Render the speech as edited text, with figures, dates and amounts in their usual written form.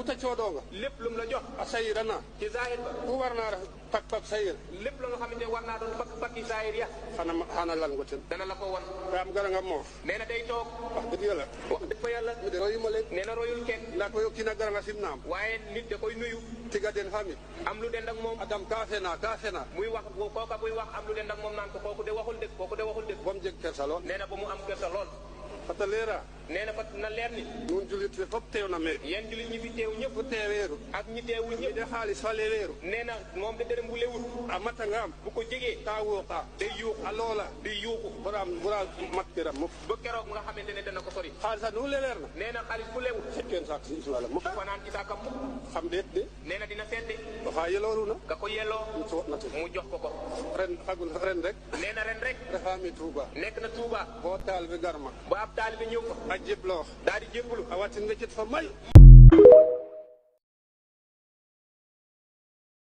kuta coodonga lépp lu mu la jox a sayirana ci zahir ba ku warna pak sayir lépp la nga xamante war naa doon pakki zahir ya xana lan ngoten dana la ko wan am gara nga moof nee na day toog wax dëgg yàlla wax dëgg fa yàlla mi de royuma leen nee na royul kenn ndax ko yokkina gara nga simnaam waaye nit da koy nuyu tiga den fami am lu den ak moom adam ka fena muy wax kooka buy wax am lu den ak moom naan ko kooku de waxul dëgg bom jeg kersa lool nee na ba mu am kersa lool fata leera nee na fa na leer ni nun julit fe fop teew na me yéen julit ñi fi teew ñëpp fu teeweeru ak ñi teewul mi ñëpp de xaalis fa leweeru nee na moom de dërëm bu lewul a mata nga am bu ko jegee ka wooqa day yuuxu a loola day yuuxu bura mat kiram muk ba keroog nga xamante ne dana ko sori xaalis a nu leer na nee na xaalis bu lewul fekkeen saak si ismaila muk fanaan ci saakam mukk xam deet de nee na dina seet de waxa yeloolu na ka ko yelloo mu jox ko ren rek nee na ren rek refaami Touba nekk na Touba boo taal bi garma ba ab taalibe ñëw fa a jibloox daal di jébbalu a watin nga cet fa may